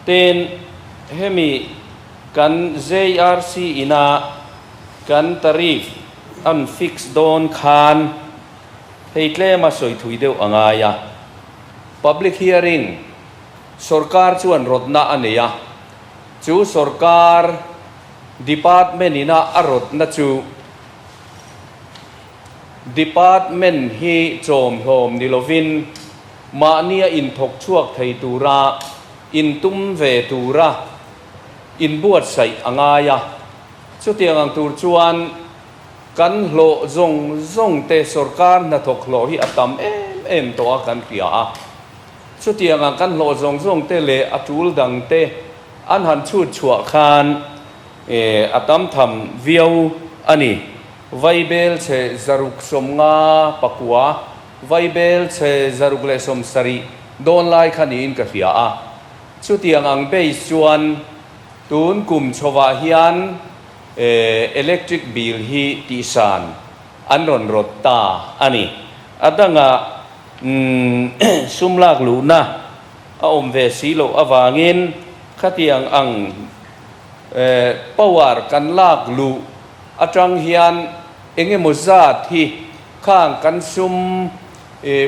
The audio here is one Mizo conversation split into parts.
Tin, hemi kan JRC ina kan tariff an fix dawn khan hei tlema sawi thui deuh a ngai a. Public hearing sorkar chuan rawtna a nei a, chu sorkar department ina a rawtna chu department hi chawmhlawm ni lovin mahnia inthawk chhuak thei tura intum ve tura inbuatsaih a ngai a. Chutiang ang tur chuan kan hlawh zawng zawng te sorkar hnathawk hlawh hi a tam em em tawh a kan hria a. Chutiang ang kan hlawh zawng zawng te leh a tul dang te an han chhut chhuah khan a tam tham viau a ni. Vaibel chhe 150 pakua, vaibel chhe 170 dawn lai kha niin ka hria a. Chutiang ang base chuan tun kum chhovah hian electric bill hi tihsan an rawn rawt ta a ni. A dangah sum lak luhna a awm ve si loh avangin khatiang ang power kan lak luh atang hian engemaw zat hi khang kan sum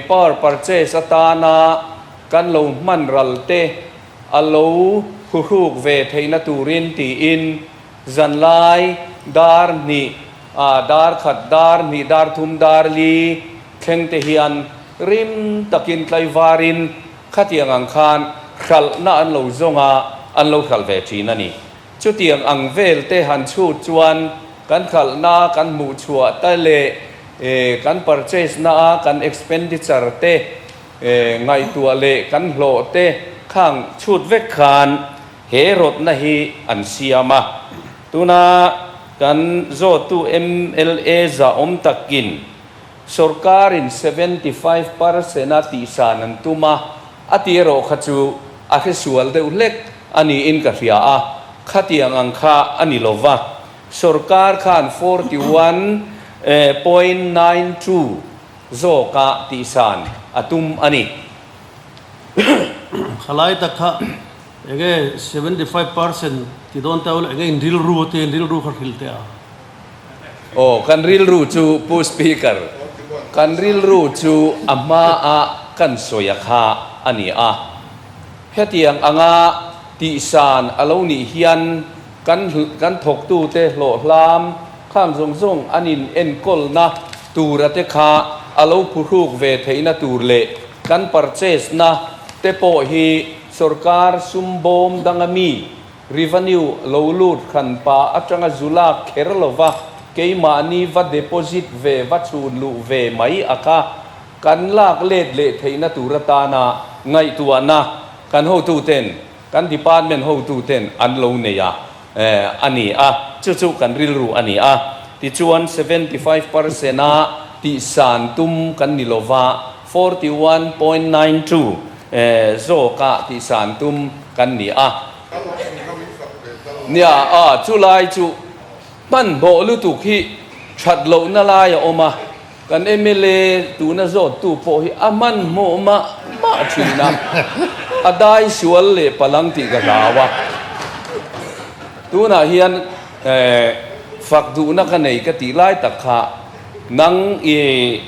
power purchase atana kan lo hman ral te a lo huhruk ve theihna turin tiin zanlai dar hnih ah dar khat dar hnih dar thum dar li thleng te hian rim takin tlaivarin khatiang ang khan hralhna an lo zawng a, an lo hralh ve thin a ni. Chutiang ang vel te han chhut chuan kan hralhna kan hmuh chhuah te leh kan purchase na a kan expenditure te ngaihtuah leh kan hlawh te khang chhut vek khan he rawtna hi an siam a. Tuna kan zawttu mla zahawm takin Sorkarin 75% a tihsan an tum a, a ti erawh kha chu a hresual deuh hlek a niin ka hria a, khatiang ang kha a ni lo va. Sorkar khan 41.92 zawka tihsan a tum a ni. Khalai tak kha enge 75% ti dawn ta ula enge in rilru te in rilru kha hrilh teh a. Aw, kan rilru chu Pu Speaker, kan rilru chu a hmaa kan sawi a kha a ni a. Hetiang anga tihsan a lo nih hian kan kan thawktute hlawh hlam khang zawng zawng an in enkawlna tura te kha a lo phuhruk ve theihna tur leh kan purchase na te pawh hi sorkar sum bawm danga mi Revenue lo lut hran pa atanga zu lak kher lova keimahni va deposit ve va chhun luh ve mai a kha kan lak let leh theihna tur atana ngaihtuahna kan hotuten kan department hotuten an lo nei a a ni a, chu chu kan rilru a ni a. Tichuan 75% a tihsan tum kan ni lova 41.92 zawka tihsan tum kan ni a. Nia, a, chu lai chu hmanhmawh lutuk hi that lohna lai a awm a, kan mla tuna zawttu pawh hi a hmanhmawh mah mah thin a, a dai sual leh palang tih ka hlau a. Tunah hian fak duhna ka nei ka tih lai tak kha nang i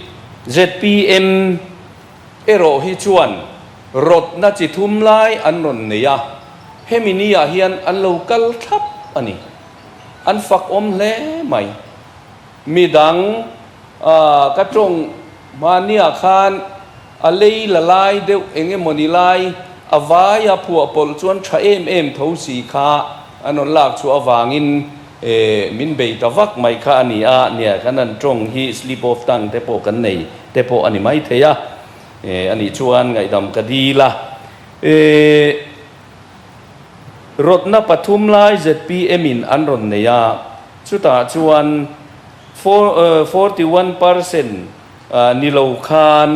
zpm erawh hi chuan rawtna chi thum lai an rawn nei a, hemi ni ah hian an lo kal thlap a ni. An fak awm hle mai. Midang ka tawng hmania khan a lei la lai deuh eng emaw ni lai a vai a phuah pawlh chuan tha em em tho si kha an rawn lak chhuah avangin min bei ta vak mai kha a ni a, nia kan han tawng hi slip of tongue te pawh kan nei te pawh a ni mai thei a. A nih chuan ngaihdam ka dil a. Rawtna pathum lai zpm in an rawn nei a, chutah chuan 41% ni lo khan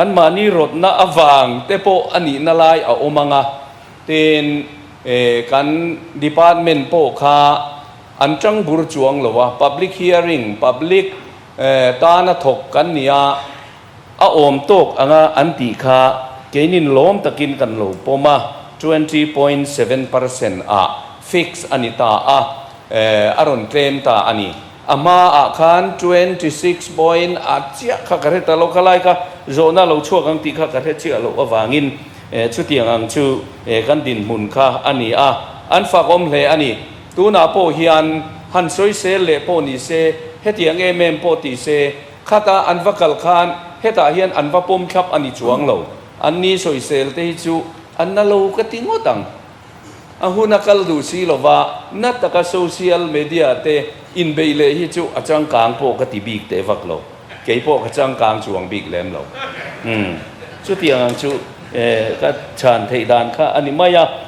anmahni rawtna avang te pawh a nihna lai a awm ang a, tin kan department pawh kha an tang bur chuang lo a, public hearing, public tana thawk kan ni a, A awm tawk anga an tih kha keinin lawm takin kan lo pawm a. 20.7% ah fix a ni ta a, a rawn tlem ta a ni. A hmaah khan 26 point a chiah kha ka hre ta lo, khalai kha zawhna lo chhuak ang tih kha ka hre chiah loh avangin chutiang ang chu kan dinhmun kha a ni a, an fakawm hle a ni. Tunah pawh hian han sawisel leh pawh ni se, hetiang em em pawh ti se, khata an va kal khan hetah hian an va pawm thlap a ni chuang lo. An ni sawisel te hi chu an na lo ka ti ngawt ang. A hun a kal duh si lova, na taka social media te inbeih leh hi chu a changkang pawh ka ti bik teh vak lo. Kei pawh ka changkang chuang bik lem lo. Umm, chutiang ang chu ka chhan theih dan kha a ni mai a.